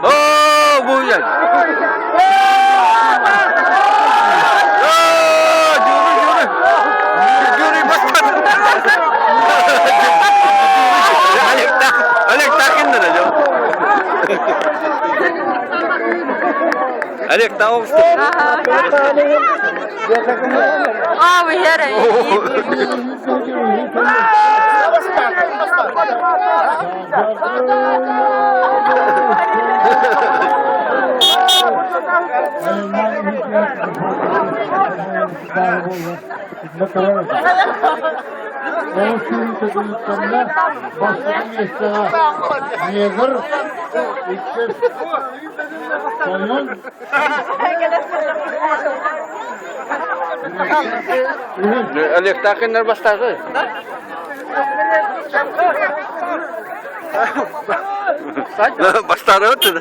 Оо, буйан. Оо, дьууру, дьууру. Дьууру баспат. Олег Таркин да жок. Олег Таовский. Oh, we hear it. Олег Таркиннар бастааты. Бастаары өттү.